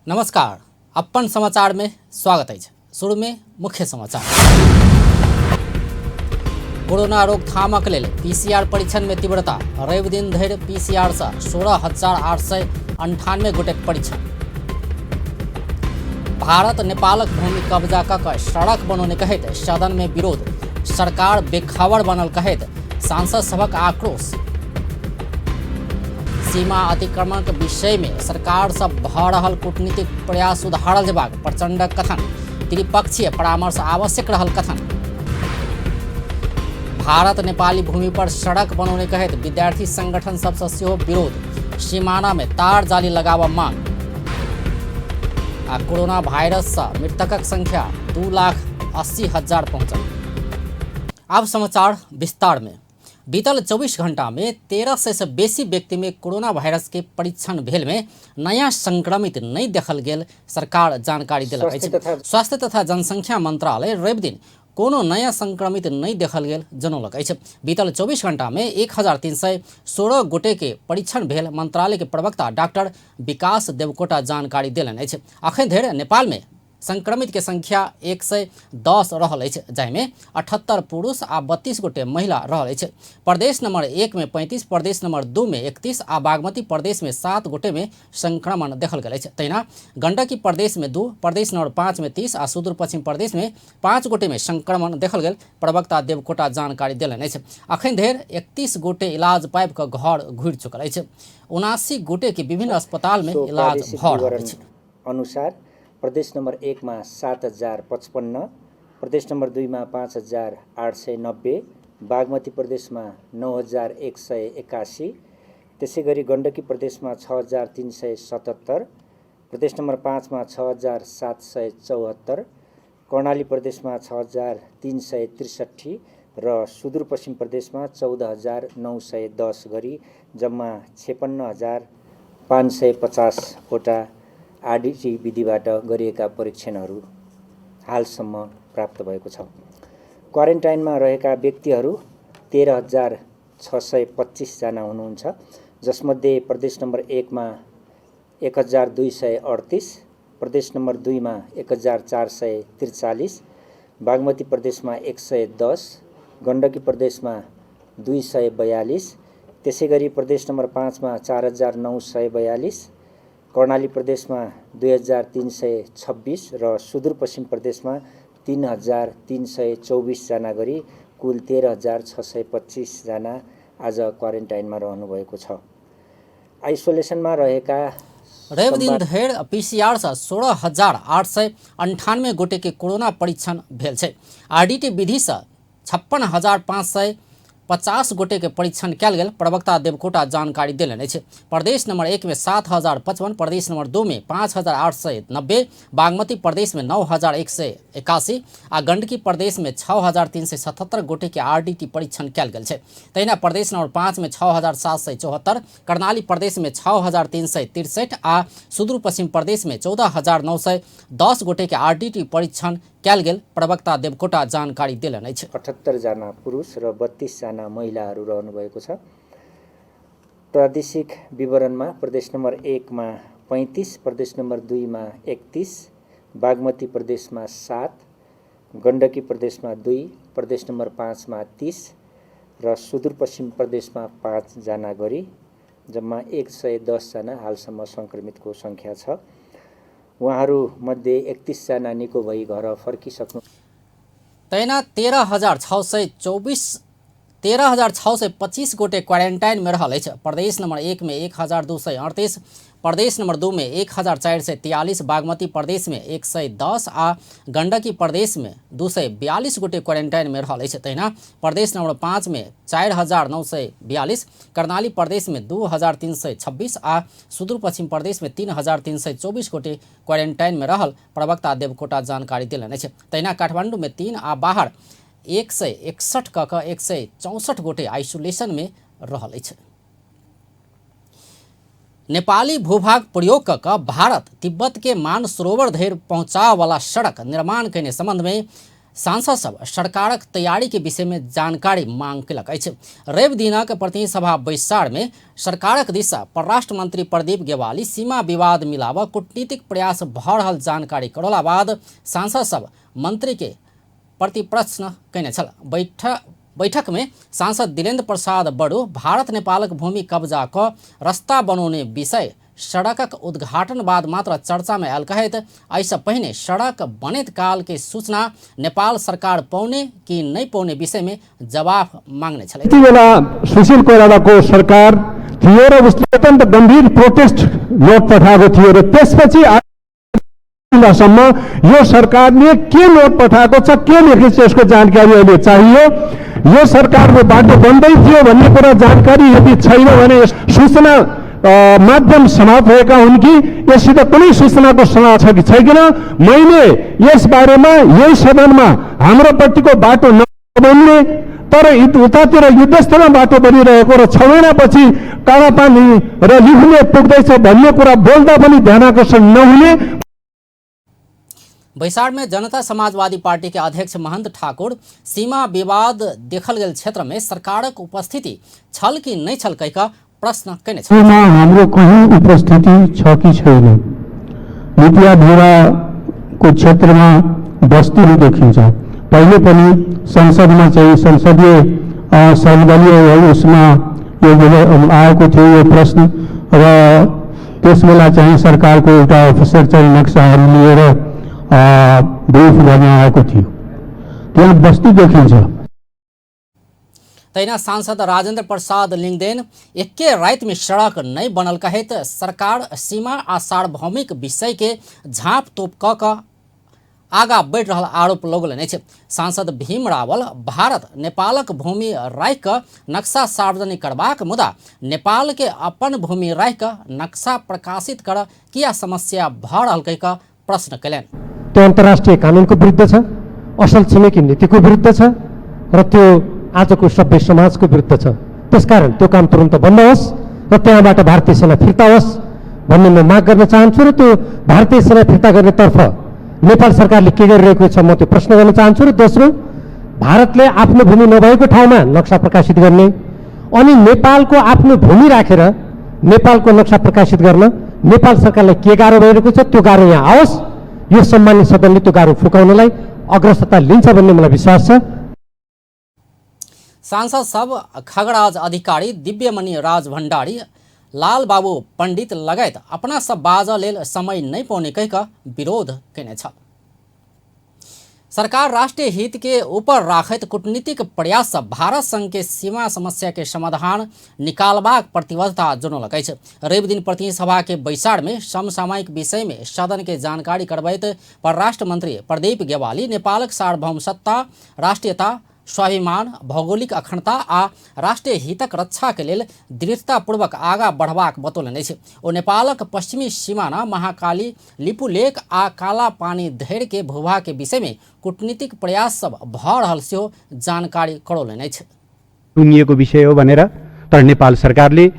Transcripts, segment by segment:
नमस्कार, अपन समाचार में स्वागत अछि। शुरू में मुख्य समाचार। कोरोना रोकथामक लेल पीसीआर परीक्षण में तीव्रता। रवि दिन धरि पीसीआर से 16,898 गोटेक परीक्षण। भारत नेपालक भूमि कब्जा क कऽ सड़क बनौने कहैत सदन में विरोध। सरकार बेखबर बनल कहैत सांसद सभक आक्रोश। सीमा अतिक्रमणक विषय में सरकार से भऽ रहल कूटनीतिक प्रयास सुधारल जेबाक प्रचंडक कथन। त्रिपक्षीय परामर्श आवश्यक रहल कथन। भारत नेपाली भूमि पर सड़क बनौने कहैत विद्यार्थी संगठन सबसँ सेहो विरोध। सीमाना में तार जाली लगाबऽ मांग। आ कोरोना वायरस से मृतकक संख्या 2,80,000 पहुंचल। आब समाचार विस्तार में। बीतल 24 घंटा में 1300 से बेसी व्यक्ति में कोरोना वायरस के परीक्षण भेल में नया संक्रमित नहीं देखल गेल सरकार जानकारी देलक अछि। स्वास्थ्य तथा जनसंख्या मंत्रालय रवि दिन कोनो नया संक्रमित नहीं देखल गेल जनौलक अछि। बीतल 24 घंटा में 1316 गोटे के परीक्षण भेल मंत्रालय के प्रवक्ता डॉक्टर विकास देवकोटा जानकारी देलनि अछि। अखन धरि नेपाल में संक्रमित के संख्या 110 रहल अछि, जाहिमे 78 पुरुष आ 32 गोटे महिला रहल अछि। प्रदेश नंबर 1 में 35, प्रदेश नंबर 2 में 31 आ बागमती प्रदेश में 7 गोटे में संक्रमण देखल गेल अछि। तहिना गंडकी प्रदेश में 2, प्रदेश नंबर 5 में 30 आ सुदूर पश्चिम प्रदेश में 5 गोटे में संक्रमण देखल गेल प्रवक्ता देवकोटा जानकारी देलनि अछि। अखन धरि 31 गोटे इलाज पाबि कऽ घर घुरि चुकल अछि। 79 गोटे के विभिन्न अस्पताल में इलाज भऽ रहल अछि। अनुसार प्रदेश नम्बर 1 मा 7,055, प्रदेश नम्बर 2 मा 5,890, बागमती प्रदेशमा 9,181, त्यसै गरी गण्डकी प्रदेशमा 6,377, प्रदेश नम्बर 5 मा 6,774, कर्णाली प्रदेशमा 6,363 र सुदूरपश्चिम प्रदेशमा 14,910 गरी जम्मा 56,550 वटा आरडिटी विधिबाट गरिएका परीक्षणहरू हालसम्म प्राप्त भएको छ। क्वारेन्टाइनमा रहेका व्यक्तिहरू 13,625 जना हुनुहुन्छ, जसमध्ये प्रदेश नम्बर 1 मा 1,238, प्रदेश नम्बर 2 मा 1,443, बागमती प्रदेशमा 110, गण्डकी प्रदेशमा 242, त्यसै गरी प्रदेश नम्बर 5 मा 4,942, कर्णाली प्रदेशमा 2,326 र सुदूरपश्चिम प्रदेशमा 3,324 जना गरी कुल 13,625 जना आज क्वारेन्टाइनमा रहनुभएको छ। आइसोलेसनमा रहेका रवि दिन धरि पीसीआर से 16,898 गोटे के कोरोना परीक्षण भेल छै। आरडीटी विधि से 56,550 गोटे के परीक्षण कयल गेल प्रवक्ता देवकोटा जानकारी देलनि अछि। प्रदेश नंबर 1 में 7,055, प्रदेश नंबर 2 में 5,890, बागमती प्रदेश में 9,181 आ गंडकी प्रदेश में 6,377 गोटे के आरडीटी परीक्षण कयल गेल छै। तहिना प्रदेश नंबर 5 में 6,774, कर्णाली प्रदेश में 6,363 आ सुदूर पश्चिम प्रदेश में 14,910 गोटे के आरडीटी परीक्षण कयल गेल प्रवक्ता देवकोटा जानकारी देलनि अछि। 78 जना पुरुष र 32 जना महिलाहरू रहनुभएको छ। प्रादेशिक विवरणमा प्रदेश नम्बर 1 मा 35, प्रदेश नम्बर 2 मा 31, बागमती प्रदेशमा 7, गण्डकी प्रदेशमा 2, प्रदेश नम्बर 5 मा 30 र सुदूरपश्चिम प्रदेशमा 5 जना गरी जम्मा 110 जना हालसम्म सङ्क्रमितको सङ्ख्या छ। उहाँहरूमध्ये 31 जना निको भई घर फर्किसक्नु। तहिना 13,624, 13,625 गोटे क्वारेन्टाइन में रहल अछि। प्रदेश नंबर 1 में 1,238, प्रदेश नंबर 2 में 1,443, बागमती प्रदेश में 110 आ गंडकी प्रदेश में 242 गोटे क्वारेन्टाइन में रहल अछि। तहिना प्रदेश नंबर 5 में 4,942, कर्णाली प्रदेश में 2,326 आ सुदूर पश्चिम प्रदेश में 3,324 गोटे क्वारेन्टाइन में रहल प्रवक्ता देवकोटा जानकारी देलनि अछि। तहिना काठमांडू में 3 आ बाहर 161 क कऽ 164 गोटे आइसोलेशन में रहल अछि। नेपाली भूभाग प्रयोग क कऽ भारत तिब्बत के मानसरोवर धरि पहुँचाबऽवला सड़क निर्माण कयने संबंध में सांसद सब सरकारक तैयारी के विषय में जानकारी मांग केलक अछि। रवि दिनक प्रतिनिधि सभा बैसार में सरकारक दिस परराष्ट्र मंत्री प्रदीप गेवाली सीमा विवाद मिलाबऽ कूटनीतिक प्रयास भऽ रहल जानकारी करौला बाद सांसद सब मंत्री के प्रति प्रश्न कयने छल। बैठक में सांसद दिलेन्द्र प्रसाद बड़ू भारत नेपालक भूमि कब्जा कऽ रस्ता बनौने विषय सड़कक उद्घाटन बाद मात्र चर्चा में आयल कहैत एहिसँ पहिने सड़क बनैत काल के सूचना नेपाल सरकार पौने कि नहि पौने विषय में जवाफ मांगने छलै। त्यति बेला सुशील कोइरालाको सरकार थियो र उसले अत्यन्त गम्भीर प्रोटेस्ट नोट पठाएको थियो र त्यसपछि आजसम्म यो सरकारले के नोट पठाएको छ, के लेखेको छ, यसको जानकारी अहिले चाहियो। यो सरकारको बाटो बन्दै थियो भन्ने कुरा जानकारी यदि छैन भने यस सूचना माध्यम समाप्त भएका हुन् कि यससित कुनै सूचनाको समाप्त छ कि छैन। मैले यस बारेमा यही सदनमा हाम्रोपट्टिको बाटो नबन्ने तर उतातिर युद्धस्थलमा बाटो बनिरहेको र 6 महिनापछि कालापानी र लिफुले पुग्दैछ भन्ने कुरा बोल्दा पनि ध्यानाकर्षण नहुने। बैसार में जनता समाजवादी पार्टी के अध्यक्ष महंत ठाकुर सीमा विवाद देखल गेल क्षेत्र में सरकारक उपस्थिति छल कि नहीं छल कहि कऽ प्रश्न कयने छल। सीमा हाम्रो कहीँ उपस्थिति छ कि छैन। लिपिया भेराको क्षेत्रमा बस्तीहरू देखिन्छ। पहिले पनि संसदमा चाहिँ संसदीय सर्वदलीय उसमा यो आएको थियो यो प्रश्न र त्यस बेला चाहिँ सरकारको एउटा अफिसर चाहिँ नक्साहरू लिएर ब्रिफ गर्न आएको थियो। त्यहाँ बस्ती देखिन्छ। तहिना सांसद राजेंद्र प्रसाद लिंगदेन एके राति में सड़क नहीं बनल कहैत सरकार सीमा आ सार्वभौमिक विषय के झाँप तोप कऽ कऽ आगा बढ़ि रहल आरोप लगौलनि अछि। सांसद भीम रावल भारत नेपालक भूमि राखि कऽ नक्शा सार्वजनिक करबाक मुदा नेपाल के अपन भूमि राखि कऽ नक्शा प्रकाशित कर किया समस्या भऽ रहल कहि कऽ प्रश्न कयलनि। त्यो अन्तर्राष्ट्रिय कानुनको विरुद्ध छ, असल छिमेकी नीतिको विरुद्ध छ र त्यो आजको सभ्य समाजको विरुद्ध छ। त्यसकारण त्यो काम तुरन्त बन्द होस् र त्यहाँबाट भारतीय सेना फिर्ता होस् भन्ने म माग गर्न चाहन्छु र त्यो भारतीय सेना फिर्ता गर्नेतर्फ नेपाल सरकारले के गरिरहेको छ म त्यो प्रश्न गर्न चाहन्छु। र दोस्रो, भारतले आफ्नो भूमि नभएको ठाउँमा नक्सा प्रकाशित गर्ने अनि नेपालको आफ्नो भूमि राखेर नेपालको नक्सा प्रकाशित गर्न नेपाल सरकारलाई के गाह्रो भइरहेको छ त्यो गाह्रो यहाँ आओस्। यो सम्मान्य सदनले त्यो गाह्रो फुकाउनलाई अग्रसरता लिन्छ भन्ने मलाई विश्वास छ। सांसद सब खगराज अधिकारी, दिव्यमणि राज भण्डारी, लाल बाबू पंडित लगायत अपना सब बाजऽ लेल समय नहीं पौने कहि कऽ विरोध कयने छल। सरकार राष्ट्रीय हित के ऊपर राखैत कूटनीतिक प्रयास सँ भारत संग के सीमा समस्या के समाधान निकालबाक प्रतिबद्धता जनौलक अछि। रवि दिन प्रतिनिधि सभा के बैसार में समसामयिक विषय में सदन के जानकारी करबैत परराष्ट्र मंत्री प्रदीप गेवाली नेपालक सार्वभौम सत्ता, राष्ट्रीयता, स्वाभिमान, भौगोलिक अखंडता आ राष्ट्रीय हितक रक्षा के लेल दृढ़तापूर्वक आगा बढ़बाक बतौलनि अछि। ओ नेपालक पश्चिमी सीमाना महाकाली, लिपुलेख आ कालापानी धरि के भूभाग के विषय में कूटनीतिक प्रयास सब भऽ रहल सेहो जानकारी करौलनि अछि। टुङ्गिएको विषय हो भनेर तर नेपाल सरकारले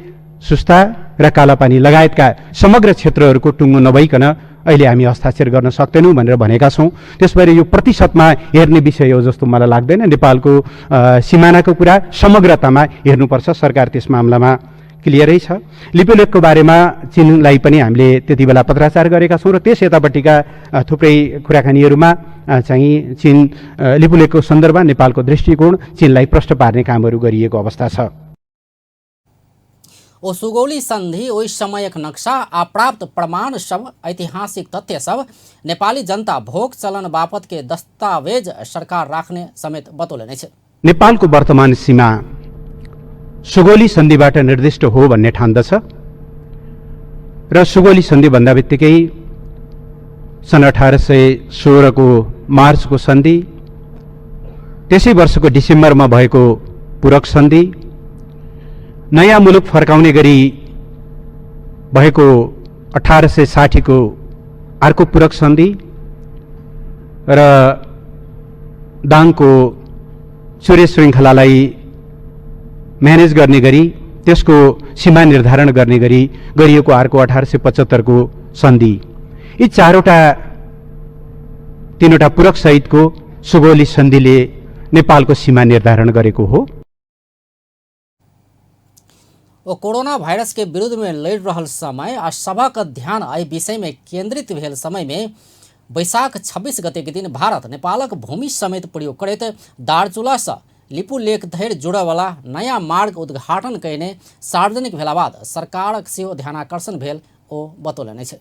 सुस्ता र कालापानी लगायतका समग्र क्षेत्रहरूको टुङ्गो नभइकन अहिले हामी हस्ताक्षर गर्न सक्दैनौँ भनेर भनेका छौँ। त्यस भएर यो प्रतिशतमा हेर्ने विषय हो जस्तो मलाई लाग्दैन। नेपालको सिमानाको कुरा समग्रतामा हेर्नुपर्छ। सरकार त्यस मामलामा क्लियरै छ। लिपुलेखको बारेमा चीनलाई पनि हामीले त्यति बेला पत्राचार गरेका छौँ र त्यस यतापट्टिका थुप्रै कुराकानीहरूमा चाहिँ चीन लिपुलेखको सन्दर्भमा नेपालको दृष्टिकोण चीनलाई प्रष्ट पार्ने कामहरू गरिएको अवस्था छ। ओ सुगौली संधि, ओहि समयक नक्शा आ प्राप्त प्रमाण सब, ऐतिहासिक तथ्य सब नेपाली जनता भोग चलन बापत के दस्तावेज सरकार राख्ने समेत बतौलनि अछि। नेपालको वर्तमान सीमा सुगौली सन्धिबाट निर्दिष्ट हो भन्ने ठान्दछ र सुगौली सन्धि भन्दा बित्तिकै सन् 1816 को मार्चको सन्धि, त्यसै वर्षको डिसेम्बरमा भएको पूरक सन्धि, नयाँ मुलुक फर्काउने गरी भएको 1860 को अर्को पूरक सन्धि र दाङको चुरे श्रृङ्खलालाई म्यानेज गर्ने गरी त्यसको सीमा निर्धारण गर्ने गरी गरिएको अर्को 1875 को सन्धि, यी चारवटा तीनवटा पूरक सहितको सुगौली सन्धिले नेपालको सीमा निर्धारण गरेको हो। ओ कोरोना वायरस के विरुद्ध में लड़ि रहल समय आ सभक ध्यान एहि विषय में केंद्रित भेल समय में वैशाख 26 गते के दिन भारत नेपालक भूमि समेत प्रयोग करैत दार्चुला सँ लिपुलेख धरि जुड़यवला नया मार्ग उद्घाटन कयने सार्वजनिक भेला बाद सरकारक सेहो ध्यानाकर्षण भेल ओ बतौलनि अछि।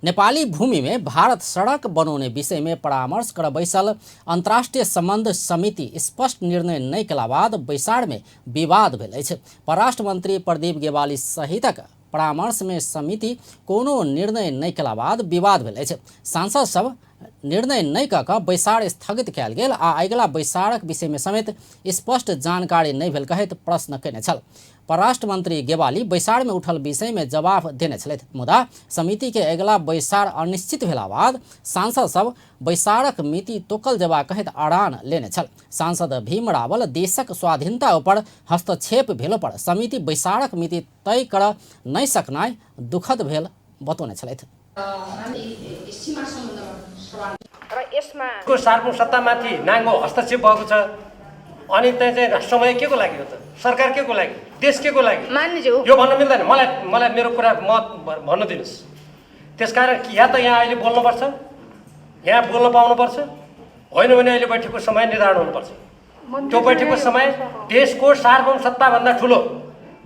नेपाली भूमि में भारत सड़क बनौने विषय में परामर्श कर बैसल अंतर्राष्ट्रीय संबंध समिति स्पष्ट निर्णय नहि कयला बाद बैसार में विवाद भेल अछि। परराष्ट्र मंत्री प्रदीप गेवाली सहितक परामर्श में समिति कोनो निर्णय नहि कयला बाद विवाद भेल अछि। सांसद सब निर्णय नहि कऽ कऽ बैसार स्थगित कयल गेल आ अगिला बैसारक विषय में समेत स्पष्ट जानकारी नहि भेल कहैत प्रश्न कयने छल। परराष्ट्र मंत्री गेवाली बैसार में उठल विषय में जवाब देने छलथि, मुदा समिति के अगिला बैसार अनिश्चित भेला बाद सांसद सब बैसारक मिति तोकल जेबा कहैत अड़ान लेने छल। सांसद भीम रावल देशक स्वाधीनता ऊपर हस्तक्षेप भेलो पर समिति बैसारक मिति तय कर नहि सकनाइ दुखद भेल बतौने छलथि। को सार्वभौम सत्तामाथि नाङ्गो हस्तक्षेप भएको छ। अनि त्यहाँ चाहिँ समय के को लागि हो त? सरकार के को लागि, देश के को लागि? मान्यज्यू, यो भन्न मिल्दैन। मलाई मलाई मेरो कुरा म भन्न दिनुहोस्। त्यसकारण या त यहाँ अहिले बोल्नुपर्छ, यहाँ बोल्न पाउनुपर्छ, होइन भने अहिले बैठकको समय निर्धारण हुनुपर्छ। त्यो बैठकको समय देशको सार्वभौम सत्ताभन्दा ठुलो।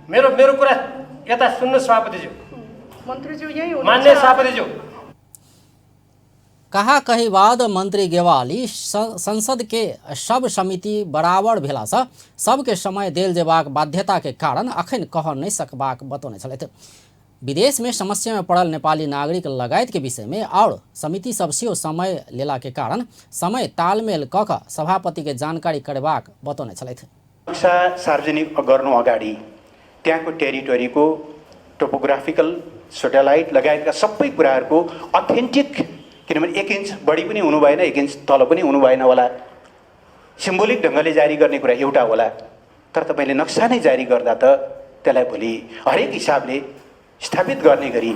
मेरो मेरो कुरा यता सुन्नुहोस् सभापतिज्यू, मन्त्रीज्यू यही हुनुहुन्छ। मान्य सभापतिज्यू। कहा कही बाद मंत्री गेवाली संसद के सब समिति बराबर भेला सँ सबके समय देल जेबाक बाध्यता के कारण अखन कह नहि सकबाक बतौने छलथि। विदेश में समस्या में पड़ल नेपाली नागरिक लगायत के विषय में और समिति सब सेहो समय लेला के कारण समय तालमेल कऽ कऽ सभापति के जानकारी करेबाक बतौने छलथि। नक्सा सार्वजनिक गर्नु अगाडि त्यहाँको टेरिटोरीको टोपोग्राफिकल, सेटेलाइट लगायतका सबै कुराहरूको अथेन्टिक, किनभने 1 इन्च बढी पनि हुनु भएन, 1 इन्च तल पनि हुनु भएन होला। सिम्बोलिक ढङ्गले जारी गर्ने कुरा एउटा होला, तर तपाईँले नक्सा नै जारी गर्दा त त्यसलाई भोलि हरेक हिसाबले स्थापित गर्ने गरी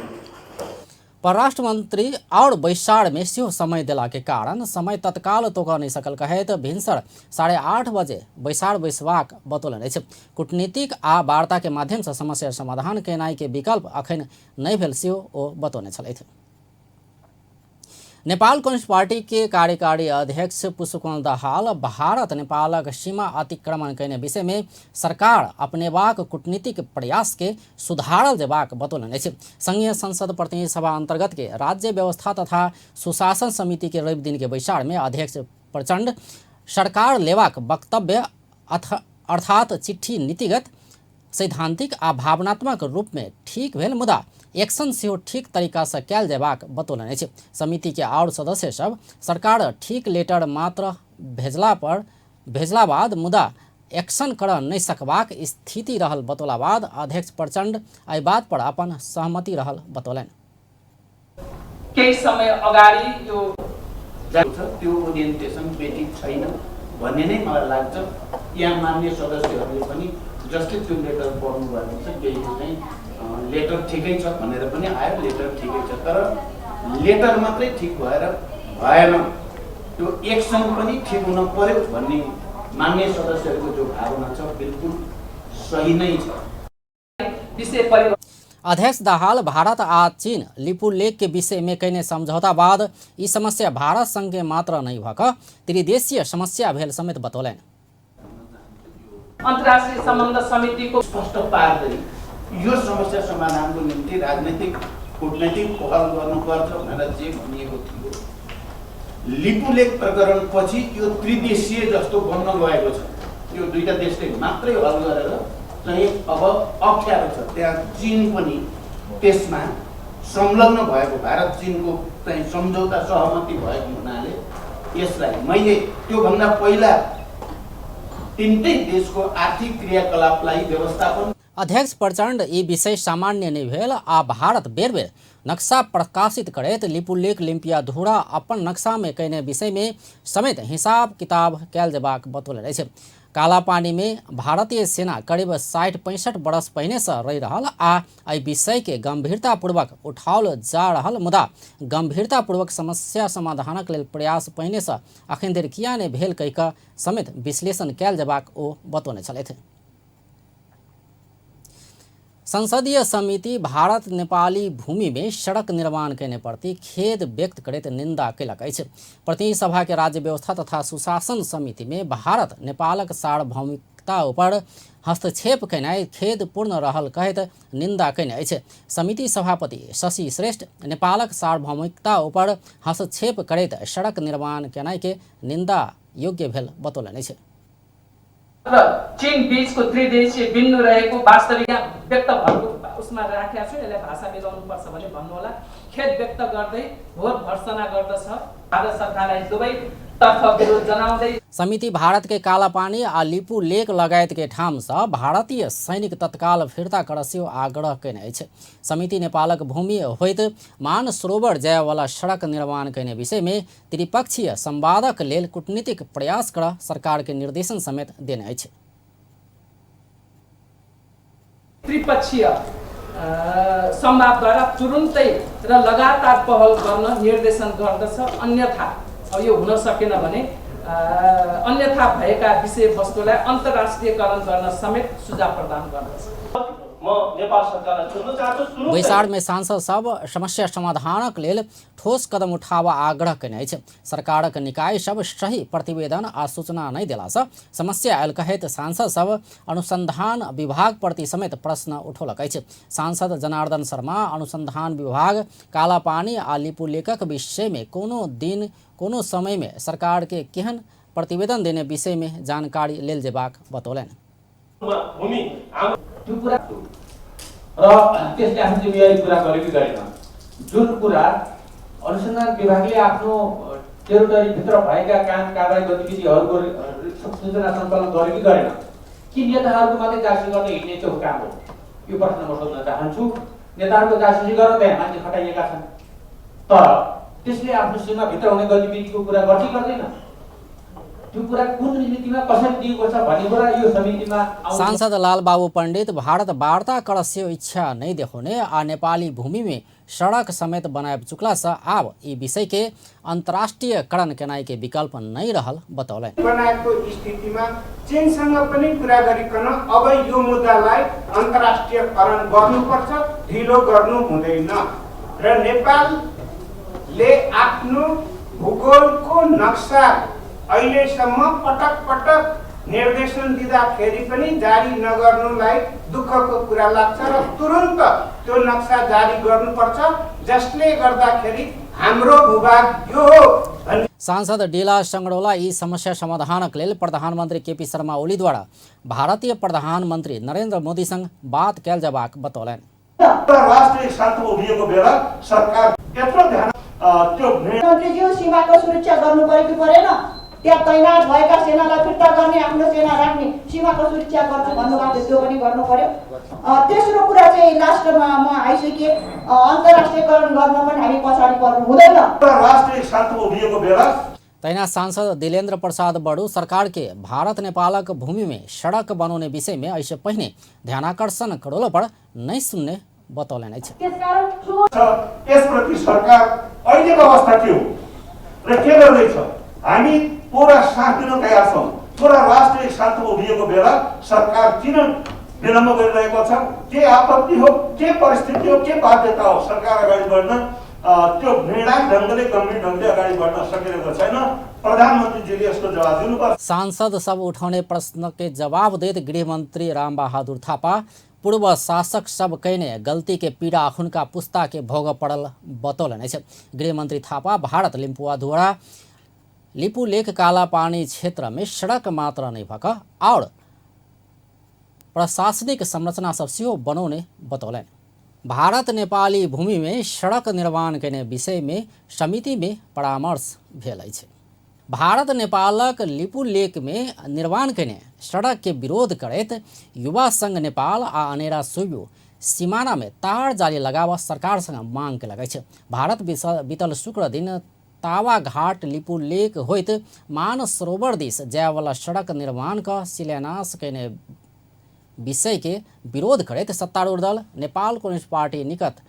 परराष्ट्र मंत्री और बैसार में सेहो समय देला के कारण समय तत्काल तोकऽ नहि सकल कहैत भिनसर 8:30 बजे बैसार बैसबाक बतौलनि अछि। कूटनीतिक आ वार्ता के माध्यम से समस्या समाधान केनाइ के विकल्प अखन नहि भेल सेहो ओ बतौने छलथि। नेपाल कम्युनिस्ट पार्टी के कार्यकारी अध्यक्ष पुष्पकमल दाहाल भारत नेपालक सीमा अतिक्रमण कयने विषय में सरकार अपनेबाक कूटनीतिक प्रयास के सुधारल जेबाक बतौलनि अछि। संघीय संसद प्रतिनिधि सभा अंतर्गत के राज्य व्यवस्था तथा सुशासन समिति के रवि दिन के बैसार में अध्यक्ष प्रचंड सरकार लेबाक वक्तव्य अर्थात चिट्ठी नीतिगत, सैद्धांतिक आ भावनात्मक रूप में ठीक भेल, मुदा एक्शन सेहो ठीक तरीका से कयल जेबाक बतौलनि अछि। समिति के और सदस्य सब सरकार ठीक लेटर मात्र भेजला बाद मुदा एक्शन कर नहि सकबाक स्थिति रहल बतौला बाद अध्यक्ष प्रचंड एहि बात पर अपन सहमति रहल बतौलनि। केही समय अगाडि यो त्यो ओरिएन्टेसन भेटित छैन भन्ने नै मलाई लाग्छ। यहाँ मान्य सदस्यहरूले पनि जसले त्यो लेटर पढ्नु भएको छ, केही चाहिँ लेटर ठिकै छ भनेर पनि आयो, लेटर ठिकै छ, तर लेटर मात्रै ठिक भएर भएन, त्यो एक्सन पनि ठिक हुन पर्यो भन्ने मान्य सदस्यहरूको जो भावना छ बिल्कुल सही नै छ। विषय अध्यक्ष दाहाल भारत आ चीन लिपुलेख के विषय में कयने समझौता बाद ई समस्या भारत संग के मात्र नहि भऽ कऽ त्रिदेशीय समस्या भेल समेत बतौलनि। अन्तर्राष्ट्रिय सम्बन्ध समितिको स्पष्ट पार्दै यो समस्या समाधानको निम्ति राजनैतिक कूटनैतिक पहल गर्नुपर्छ भनेर जे भनिएको थियो, लिपुलेख प्रकरणपछि यो त्रिदेशीय जस्तो बन्न गएको छ। यो दुईटा देशले मात्रै हल गरेर चाहिँ अब अप्ठ्यारो छ। त्यहाँ चीन पनि त्यसमा संलग्न भएको, भारत चीनको चाहिँ सम्झौता सहमति भएको हुनाले यसलाई मैले त्योभन्दा पहिला तिनटै देशको आर्थिक क्रियाकलापलाई व्यवस्थापन। अध्यक्ष प्रचंड ई विषय सामान्य नहि भेल आ भारत बेर बेर नक्शा प्रकाशित करैत लिपुलेख लिम्पियाधुरा अपन नक्शा में कयने विषय में समेत हिसाब किताब कयल जेबाक बतौलनि अछि। कालापानी में भारतीय सेना करीब 60-65 वर्ष पहिने से रहि रहल आ एहि विषय के गंभीरतापूर्वक उठाओल जा रहल, मुदा गंभीरतापूर्वक समस्या समाधानक लेल प्रयास पहिने से अखन धरि किया नहि भेल कहि कऽ समेत विश्लेषण कयल जेबाक ओ बतौने छलथि। संसदीय समिति भारत नेपाली भूमि में सड़क निर्माण केने प्रति खेद व्यक्त करैत निंदा कयलक अछि। प्रतिनिधि सभा के राज्य व्यवस्था तथा सुशासन समिति में भारत नेपालक सार्वभौमिकता ऊपर हस्तक्षेप केनाइ खेदपूर्ण रहल कहैत निंदा कयने अछि। समिति सभापति शशि श्रेष्ठ नेपालक सार्वभौमिकता ऊपर हस्तक्षेप करैत सड़क निर्माण केनाइ के निंदा योग्य भेल बतौलनि अछि। र चीन बीचको त्रिदेशीय बिन्दु रहेको वास्तविक व्यक्त भएको उसमा राखेको छु, यसलाई भाषा मिलाउनु पर्छ भने भन्नुहोला। खेद व्यक्त गर्दै घोर भर्सना गर्दछ। भारत सरकारलाई दुवै तर्फ विरोध जनाउँदै समिति भारत के कालापानी आ लिपु लेक लगायत के ठाम से भारतीय सैनिक तत्काल फिर्ता करऽ सेहो आग्रह कयने अछि। समिति नेपालक भूमि होइत मानसरोवर जायवाला सड़क निर्माण कयने विषय में त्रिपक्षीय संवादक लेल कूटनीतिक प्रयास कर सरकार के निर्देशन समेत देने अछि। त्रिपक्षीय संवादद्वारा तुरुन्तै र लगातार पहल गर्न निर्देशन गर्दछ। अन्यथा अब यो हुन सकेन भने अन्यथा भएका विषयवस्तुलाई अन्तर्राष्ट्रियकरण गर्न समेत सुझाव प्रदान गर्दछ। म नेपाल सरकारलाई सोध्न चाहन्छु, बैसार में सांसद सब समस्या समाधानक लेल ठोस कदम उठावा आग्रह कयने अछि। सरकारक निकाय सब सही प्रतिवेदन आ सूचना नहि देलासँ समस्या आयल कहैत सांसद सब अनुसंधान विभाग प्रति समेत प्रश्न उठौलक अछि। सांसद जनार्दन शर्मा अनुसंधान विभाग कालापानी आ लिपुलेखक विषय में कोनो दिन कोनो समय में सरकार के केहन प्रतिवेदन देने विषय में जानकारी लेल जेबाक बतौलनि। र त्यसले आफ्नो जिम्मेवारी पुरा गर्यो कि गरेन, जुन कुरा अनुसन्धान विभागले आफ्नो टेरिटोरीभित्र भएका काम कारबाही गतिविधिहरूको सूचना सङ्कलन गर्यो कि गरेन, कि नेताहरूको मात्रै जासुसी गर्न हिँड्ने त्यो काम हो, यो प्रश्न म सोध्न चाहन्छु। नेताहरूको जासुसी गर्न त्यहाँ मान्छे खटाइएका छन्, तर त्यसले आफ्नो सीमाभित्र हुने गतिविधिको कुरा गर्छ कि गर्दैन, त्यो कुरा कुन मितिमा कसरी दिएको छ भन्ने कुरा यो समितिमा। सांसद लालबाबू पंडित भारत वार्ता कर से इच्छा नहीं देखौने आ नेपाली भूमि में सड़क समेत बनाए चुकला से आब ई विषय के अंतर्राष्ट्रीयकरण केनाइ के विकल्प नहीं रहल बतौलनि। बनाएको स्थितिमा चीनसँग पनि कुरा गरिकन अब यो मुद्दालाई अन्तर्राष्ट्रियकरण गर्नुपर्छ, ढिलो गर्नु हुँदैन र नेपालले आफ्नो भूगोलको नक्सा अहिलेसम्म पटक पटक निर्देशन दिँदाखेरि पनि जारी नगर्नुलाई दुःखको कुरा लाग्छ र तुरुन्त त्यो नक्सा जारी गर्नुपर्छ, जसले गर्दाखेरि हाम्रो भूभाग यो हो। सांसद डीला संगरोला ई समस्या समाधानक लेल प्रधानमंत्री केपी शर्मा ओलीद्वारा भारतीय प्रधानमंत्री नरेंद्र मोदी संग बात कयल जेबाक बतौलनि। राष्ट्रिय शान्ति उभिएको बेला सरकार यत्रो ध्यान त्यो मन्त्रीज्यू सीमाको सुरक्षा गर्नु पर्यो कि परेन, त्यहाँ तैनात भएका सेनालाई फिर्ता गर्ने, आफ्नो सेना राख्ने, सीमाको सुरक्षा गर्छु भन्नुभएको थियो, त्यो पनि गर्नु पर्यो। तेस्रो कुरा चाहिँ लास्टमा म आइसकेँ, अन्तर्राष्ट्रियकरण गर्न पनि हामी पछाडि पर्नु हुँदैन। राष्ट्रिय शान्ति उभिएको बेला तहिना सांसद दिलेन्द्र प्रसाद बडू सरकार के भारत नेपालक भूमि में सड़क बनाउने विषय में ऐसे पहिने ध्यानाकर्षण करोलो पर नहीं सुनने बतौलनि अछि। यसप्रति सरकार अहिलेको अवस्था के हो र के गर्दैछ, हामी पूरा साथ दिन तयार छौँ। पूरा राष्ट्रिय शान्ति उभिएको बेला सरकार किन विलम्ब गरिरहेको छ, के आपत्ति हो, के परिस्थिति हो, के बाध्यता हो सरकार अगाडि बढ्न, त्यो निर्णायक ढङ्गले गम्भीर ढङ्गले अगाडि बढ्न सकिरहेको छैन। प्रधानमन्त्रीजीले यसको जवाब दिनुपर्छ। सांसद सब उठाउने प्रश्न के जवाब दैत गृहमन्त्री रामबहादुर थापा पूर्व शासक सब कयने गलती के पीड़ा हुनका पुस्ता के भोग पड़ल बतौलनि अछि। गृहमन्त्री थापा भारत लिम्पुआद्वारा लिपुलेख कालापानी क्षेत्र में सड़क मात्र नहीं भक और प्रशासनिक संरचना सब सेहो बनौने बतौलनि। भारत नेपाली भूमि में सड़क निर्माण केने विषय में समिति में परामर्श भेल अछि। भारत नेपालक लिपुलेख में निर्माण केने सड़क के विरोध करैत युवा संघ नेपाल आ अनेरा सुयु सीमाना में तार जाली लगाव सरकार संग मांग केलक अछि। भारत बीतल शुक्र दिन तावाघाट लिपुलेख होइत मानसरोवर दिस जायवला सड़क निर्माण क शिलान्यास कयने विषय के विरोध करैत सत्तारूढ़ दल नेपाल कम्युनिस्ट पार्टी निकट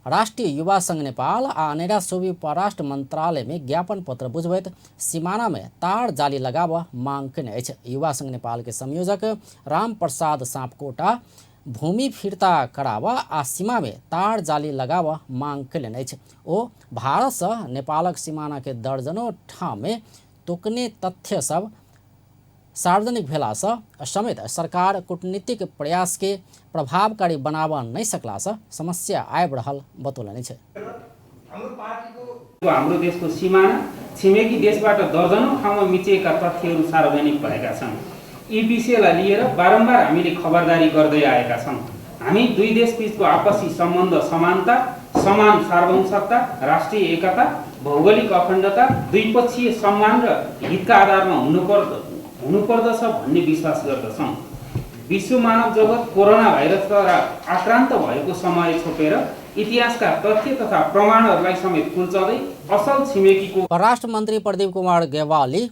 राष्ट्रिय युवा संघ नेपाल आ अनेरा सोवी परराष्ट्र मंत्रालय में ज्ञापन पत्र बुझबैत सीमाना में तार जाली लगाबऽ मांग कयने अछि। युवा संघ नेपाल के संयोजक राम प्रसाद सापकोटा भूमि फिर्ता कराबऽ आ सीमा में तार जाली लगाबऽ मांग कयलनि अछि। ओ भारत सँ नेपालक सीमाना के दर्जनों ठाम में तोकने तथ्य सब सार्वजनिक भेलासँ समेत सरकार कूटनीतिक प्रयास के प्रभावकारी बनाबऽ नहि सकलासँ समस्या आबि रहल बतौलनि अछि। हाम्रो देशको सिमाना छिमेकी देशबाट दर्जनौं ठाउँमा मिचिएका तथ्यहरू सार्वजनिक भएका छन्। यी विषयलाई लिएर बारम्बार हामीले खबरदारी गर्दै आएका छौँ। हामी दुई देशबीचको आपसी सम्बन्ध समानता, समान सार्वभौमसत्ता, राष्ट्रिय एकता, भौगोलिक अखण्डता, द्विपक्षीय सम्मान र हितका आधारमा हुनुपर्दछ भन्ने विश्वास गर्दछौँ। विश्व मानव जगत कोरोना भाइरसद्वारा आक्रान्त भएको समय छोपेर इतिहासका तथ्य तथा प्रमाणहरूलाई समेत कुल्चँदै असल छिमेकीको परराष्ट्र मन्त्री प्रदीप कुमार गेवाली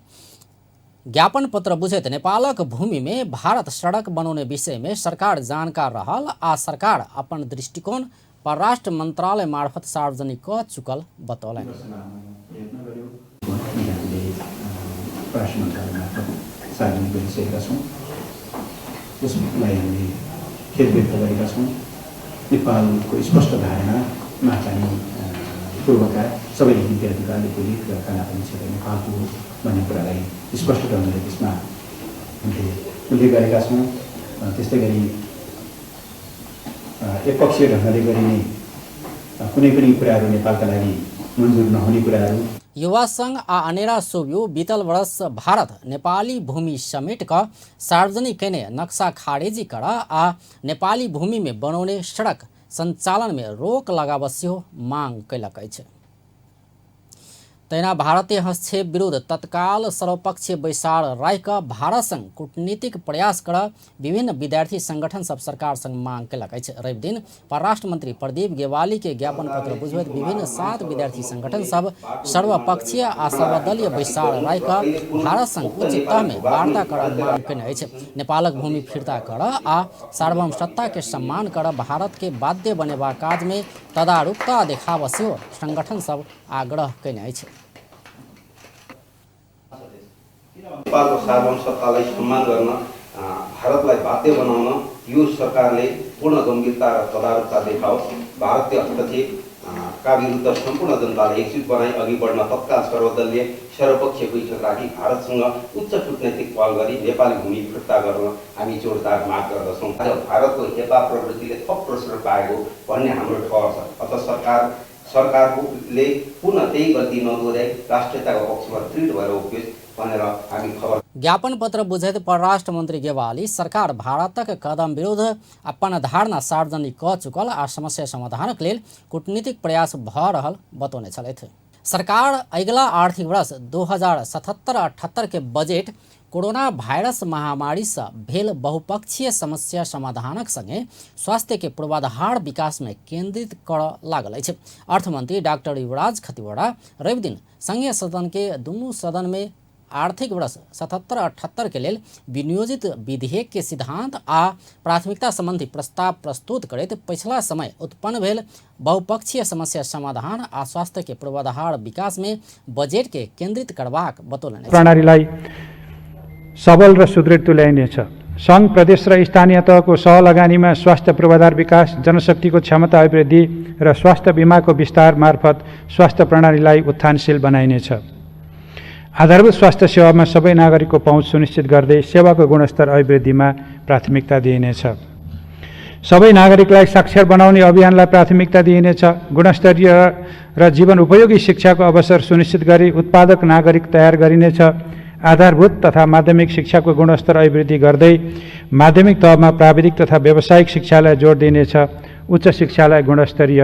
ज्ञापन पत्र बुझैत नेपालक भूमि में भारत सड़क बनौने विषय में सरकार जानकार रहल आ सरकार अपन दृष्टिकोण परराष्ट्र मंत्रालय मार्फत सार्वजनिक क चुकल बतौलनि। परराष्ट्र मन्त्रालय मार्फत सार्वजनिक गरिसकेका छौँ, यसलाई हामीले खेद व्यक्त गरेका छौँ। नेपालको स्पष्ट धारणामा चाहिँ पूर्वका सबै विद्यार्थीका लिपुलेख र कालापानी क्षेत्र नेपालको भन्ने कुरालाई स्पष्ट ढङ्गले त्यसमा हामीले उल्लेख गरेका छौँ। त्यस्तै गरी एकपक्षीय ढङ्गले गरिने कुनै पनि कुराहरू नेपालका लागि मन्जुर नहुने कुराहरू। युवा संघ आ अनेरा सोभियो बीतल वर्ष भारत नेपाली भूमि समेट क सार्वजनिक कयने नक्शा खारेजी कर आ नेपाली भूमि में बनौने सड़क संचालन में रोक लगाबऽ सेहो मांग कयलक अछि। तहिना भारतीय हस्तक्षेप विरुद्ध तत्काल सर्वपक्षीय बैसार राखि कऽ भारत संग कूटनीतिक प्रयास कर विभिन्न विद्यार्थी संगठन सब सरकार संग मांग कयलक अछि। रवि दिन परराष्ट्र मंत्री प्रदीप गेवाली के ज्ञापन पत्र बुझबैत विभिन्न 7 विद्यार्थी संगठन सब सर्वपक्षीय आ सर्वदलीय बैसार राखि कऽ भारत संग उच्च तह में वार्ता कर मांग कयने अछि। नेपालक भूमि फिर्ता कर आ सार्वभौम सत्ता के सम्मान कर भारत के बाध्य बनेबाक काज में तदारुकता देखाबऽ सेहो संगठन सब आग्रह कयने अछि। नेपालको सार्वभौम सत्तालाई सम्मान गर्न भारतलाई बाध्य बनाउन यो सरकारले पूर्ण गम्भीरता र तदारुकता देखाओस्। भारतीय हस्तक्षेप का विरुद्ध सम्पूर्ण जनतालाई एकजुट बनाई अघि बढ्न तत्काल सर्वदलीय सर्वपक्षीय बैठक राखी भारतसँग उच्च कूटनैतिक पहल गरी नेपाली भूमि फिर्ता गर्न हामी जोरदार माग गर्दछौँ। आज भारतको हेपा प्रवृत्तिले थप प्रश्न पाएको भन्ने हाम्रो ठहर छ। अतः सरकारले पुनः त्यही गल्ती नदोहोऱ्याई राष्ट्रियताको पक्षमा दृढ भएर उभियोस् भनेर हामी खबर। ज्ञापन पत्र बुझैत परराष्ट्र मन्त्री गेवाली सरकार भारतक कदम विरुद्ध अपन धारणा सार्वजनिक क चुकल आ समस्या समाधानक लेल कूटनीतिक प्रयास भ रहल बतौने छलथि। सरकार अगिला आर्थिक वर्ष 2077-78 के बजेट कोरोना वायरस महामारी से भेल बहुपक्षीय समस्या समाधानक संगे स्वास्थ्य के पूर्वाधार विकास में केंद्रित करऽ लागल अछि। अर्थमंत्री डॉक्टर युवराज खतिवड़ा रवि दिन संघीय सदन के दुनू सदन में आर्थिक वर्ष 77-78 के लेल विनियोजित विधेयक के सिद्धांत आ प्राथमिकता संबंधी प्रस्ताव प्रस्तुत करैत पछिला समय उत्पन्न भेल बहुपक्षीय समस्या समाधान आ स्वास्थ्य के पूर्वाधार विकास में बजेट के केंद्रित करबाक बतौलनि। प्रणालीलाई सबल र सुदृढ तुल्याइनेछ। सङ्घ, प्रदेश र स्थानीय तहको सहलगानीमा स्वास्थ्य पूर्वाधार विकास, जनशक्तिको क्षमता अभिवृद्धि र स्वास्थ्य बिमाको विस्तार मार्फत स्वास्थ्य प्रणालीलाई उत्थानशील बनाइनेछ। आधारभूत स्वास्थ्य सेवामा सबै नागरिकको पहुँच सुनिश्चित गर्दै सेवाको गुणस्तर अभिवृद्धिमा प्राथमिकता दिइनेछ। सबै नागरिकलाई साक्षर बनाउने अभियानलाई प्राथमिकता दिइनेछ। गुणस्तरीय र जीवन उपयोगी शिक्षाको अवसर सुनिश्चित गरी उत्पादक नागरिक तयार गरिनेछ। आधारभूत तथा माध्यमिक शिक्षाको गुणस्तर अभिवृद्धि गर्दै माध्यमिक तहमा प्राविधिक तथा व्यावसायिक शिक्षालाई जोड दिइनेछ। उच्च शिक्षालाई गुणस्तरीय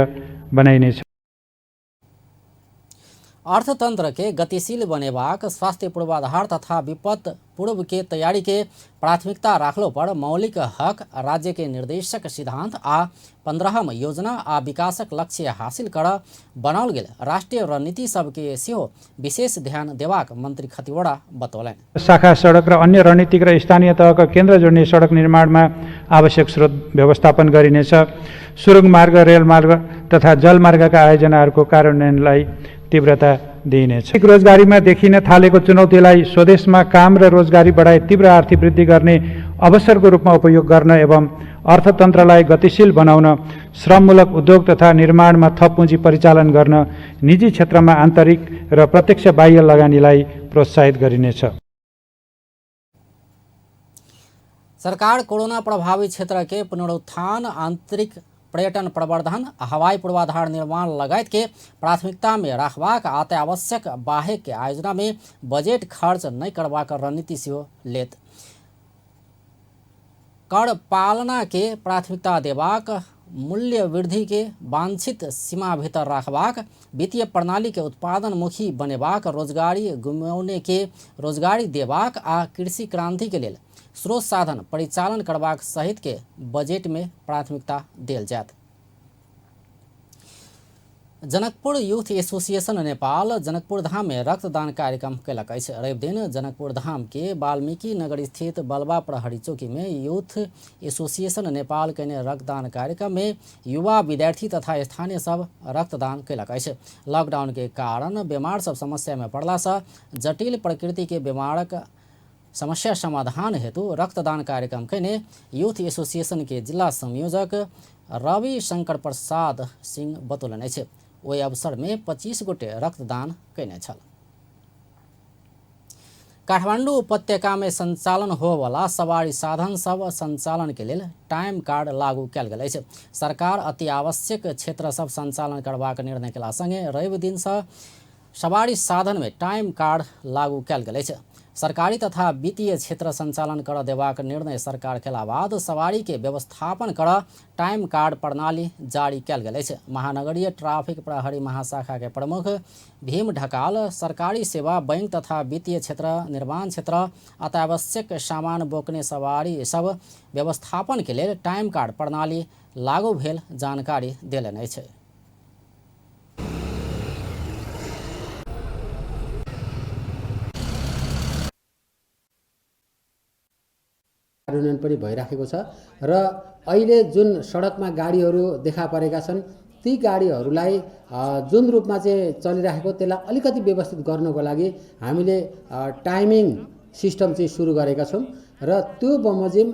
बनाइनेछ। अर्थतंत्र के गतिशील बनेबाक, स्वास्थ्य पूर्वाधार तथा विपद पूर्व के तैयारी के प्राथमिकता राखलो पर मौलिक हक, राज्य के निर्देशक सिद्धांत आ 15म योजना आ विकासक लक्ष्य हासिल कर बनाओल गेल राष्ट्रिय रणनीति सबके सेहो विशेष ध्यान देबाक मंत्री खतिवड़ा बतौलनि। शाखा सडक र अन्य रणनीतिक र स्थानीय तहका केन्द्र जोड्ने सडक निर्माणमा आवश्यक स्रोत व्यवस्थापन गरिनेछ। सुरुङ मार्ग, रेल मार्ग तथा जलमार्गका आयोजनाहरूको कार्यान्वयनलाई तीव्रता दिइनेछ। रोजगारीमा देखिन थालेको चुनौतीलाई स्वदेशमा काम र रोजगारी बढाई तीव्र आर्थिक वृद्धि गर्ने अवसरको रूपमा उपयोग गर्न एवं अर्थतन्त्रलाई गतिशील बनाउन श्रममूलक उद्योग तथा निर्माणमा थप पुँजी परिचालन गर्न निजी क्षेत्रमा आन्तरिक र प्रत्यक्ष बाह्य लगानीलाई प्रोत्साहित गरिनेछ। सरकार कोरोना प्रभावित क्षेत्र के पुनरुत्थान, आंतरिक पर्यटन प्रवर्धन, हवाई पूर्वाधार निर्माण लगायत के प्राथमिकता में राखबाक अत्यावश्यक बाहेक के आयोजना में बजेट खर्च नहीं करबाक रणनीति सेहो लेत। कर पालना के प्राथमिकता देबाक, मूल्य वृद्धि के वांछित सीमा भीतर राखबाक, वित्तीय प्रणाली के उत्पादनमुखी बनेबाक, रोजगारी गुमाउने के रोजगारी देबाक आ कृषि क्रांति के लेल स्रोत साधन परिचालन करबाक सहित के बजट में प्राथमिकता देल जायत। जनकपुर यूथ एसोसिएशन नेपाल जनकपुर धाम में रक्तदान कार्यक्रम कयलक अछि। रवि दिन जनकपुर धाम के वाल्मीकि नगर स्थित बलवा प्रहरी चौकी में यूथ एसोसिएशन नेपाल कयने रक्तदान कार्यक्रम में युवा विद्यार्थी तथा स्थानीय सब रक्तदान कयलक अछि। लॉकडाउन के कारण बीमार सब समस्या में पड़ला से जटिल प्रकृति के बीमारक समस्या समाधान हेतु रक्तदान कार्यक्रम कयने यूथ एसोसिएशन के जिला संयोजक रवि शंकर प्रसाद सिंह बतौलनि अछि। ओहि अवसर में 25 गोटे रक्तदान कयने छल। काठमांडू उपत्यका में संचालन होवला सवारी साधन सब संचालन के लेल टाइम कार्ड लागू कयल गेल अछि। सरकार अति आवश्यक क्षेत्र सब संचालन करबाक निर्णय केला संगे रवि दिन से सवारी साधन में टाइम कार्ड लागू कयल गेल अछि। सरकारी तथा वित्तीय क्षेत्र संचालन कर देबाक निर्णय सरकार केला बाद सवारी के व्यवस्थापन कर टाइम कार्ड प्रणाली जारी कयल गेल अछि। महानगरीय ट्रैफिक प्रहरी महाशाखा के प्रमुख भीम ढकाल सरकारी सेवा, बैंक तथा वित्तीय क्षेत्र, निर्माण क्षेत्र, अत्यावश्यक सामान बोकने सवारी सब व्यवस्थापन के लेल टाइम कार्ड प्रणाली लागू भेल जानकारी देलनि अछि। कार्यान्वयन पनि भइराखेको छ र अहिले जुन सडकमा गाडीहरू देखा परेका छन् ती गाडीहरूलाई जुन रूपमा चाहिँ चलिराखेको त्यसलाई अलिकति व्यवस्थित गर्नको लागि हामीले टाइमिङ सिस्टम चाहिँ सुरु गरेका छौँ र त्यो बमोजिम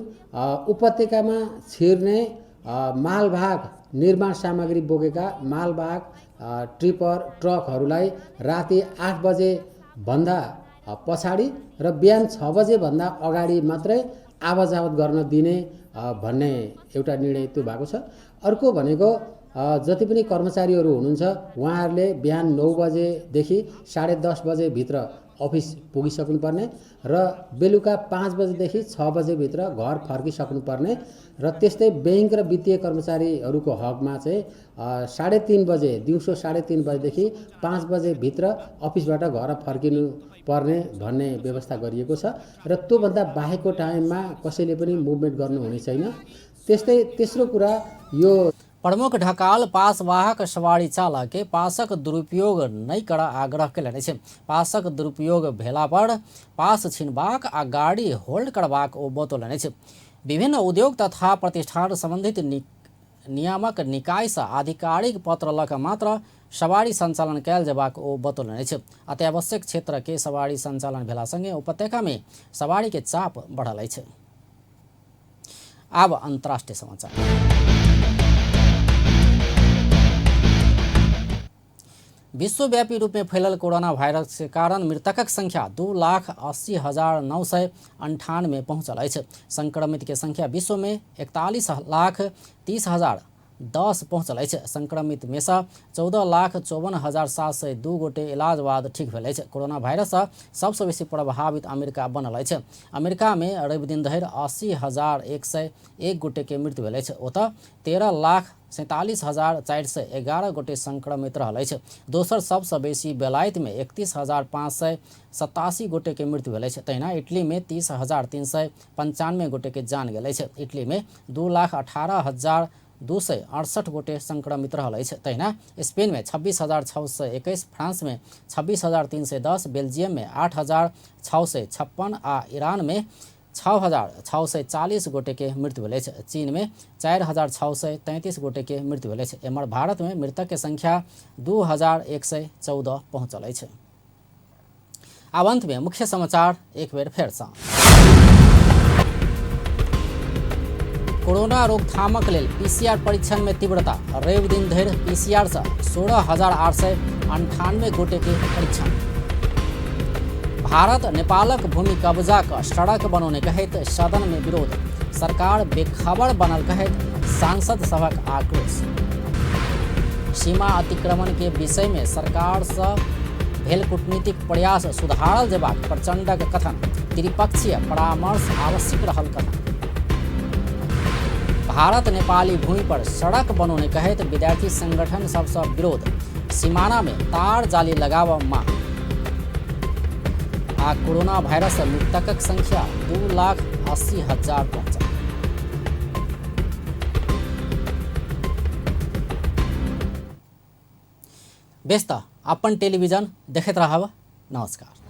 उपत्यकामा छिर्ने मालवाहक निर्माण सामग्री बोकेका मालवाहक ट्रिपर ट्रकहरूलाई राति 8 बजेभन्दा पछाडि र बिहान 6 बजेभन्दा अगाडि मात्रै आवाजावत गर्न दिने भन्ने एउटा निर्णय त्यो भएको छ। अर्को भनेको जति पनि कर्मचारीहरू हुनुहुन्छ उहाँहरूले बिहान 9 बजेदेखि 10:30 बजेभित्र अफिस पुगिसक्नुपर्ने र बेलुका 5 बजेदेखि 6 बजेभित्र घर फर्किसक्नुपर्ने र त्यस्तै ब्याङ्क र वित्तीय कर्मचारीहरूको हकमा चाहिँ 3:30 बजे दिउँसो 3:30 बजेदेखि 5 बजेभित्र अफिसबाट घर फर्किनु पर्ने भन्ने व्यवस्था गरिएको छ र त्योभन्दा बाहेकको टाइममा कसैले पनि मुभमेन्ट गर्नुहुने छैन। त्यस्तै तेस्रो कुरा यो प्रमुख ढकाल पासवाहक सवारी चालक के पासक दुरुपयोग नहि कर आग्रह कयलनि अछि। पासक दुरुपयोग भेला पर पास छिनबाक आ गाड़ी होल्ड करबाक ओ बतौलनि अछि। विभिन्न उद्योग तथा प्रतिष्ठान संबंधित नियामक निकाय से आधिकारिक पत्र लऽ कऽ मात्र सवारी संचालन कयल जेबाक ओ बतौलनि अछि। अत्यावश्यक क्षेत्र के सवारी संचालन भेला संगे उपत्यका में सवारी के चाप बढ़ल अछि। आब अंतर्राष्ट्रीय समाचार। विश्वव्यापी रूप में फैलल कोरोना वायरस के कारण मृतकक संख्या 2,80,998 पहुंचल अछि। संक्रमित के संख्या विश्व में 41,30,010 पहुंचल अछि। संक्रमित में से 14,54,702 गोटे इलाज बाद ठीक भेल अछि। कोरोना वायरस से सबसे बेसी प्रभावित अमेरिका बनल अछि। अमेरिका में रवि दिन धरि 80,101 गोटे के मृत्यु भेल अछि। ओतऽ 13 लाख 47,411 गोटे संक्रमित रहल अछि। दोसर सबसँ बेसी बेलायत में 31,587 गोटे के मृत्यु भेल अछि। तहिना इटली में 30,395 गोटे के जान गेल अछि। इटली में 2,18,268 गोटे संक्रमित रहल अछि। तहिना स्पेन में 26,621, फ्रांस में 26,310, बेल्जियम में 8,656 आ ईरान में 6,640 गोटे के मृत्यु भेल अछि। चीन में 4,633 गोटे के मृत्यु भेल अछि। एम्हर भारत में मृतक के संख्या 2,114 पहुँचल अछि। आब अंत में मुख्य समाचार एक बेर फेरसँ। कोरोना रोकथामक लेल पीसीआर परीक्षण में तीव्रता। रवि दिन धरि पीसीआर से 16,898 गोटे के परीक्षण। भारत नेपालक भूमि कब्जा क सड़क बनौने कहैत सदन में विरोध। सरकार बेखबर बनल कहैत सांसद सभक आक्रोश। सीमा अतिक्रमण के विषय में सरकार से भेल कूटनीतिक प्रयास सुधारल जेबाक प्रचंडक कथन। त्रिपक्षीय परामर्श आवश्यक रहल कथन। भारत नेपाली भूमि पर सड़क बनौने कहैत विद्यार्थी संगठन सबसँ विरोध। सीमाना में तार जाली लगाव मांग। आ कोरोना वायरस मृतकक संख्या 2,80,000 पहुंचल। बेस त अपन टेलीविजन देखैत रहब। नमस्कार।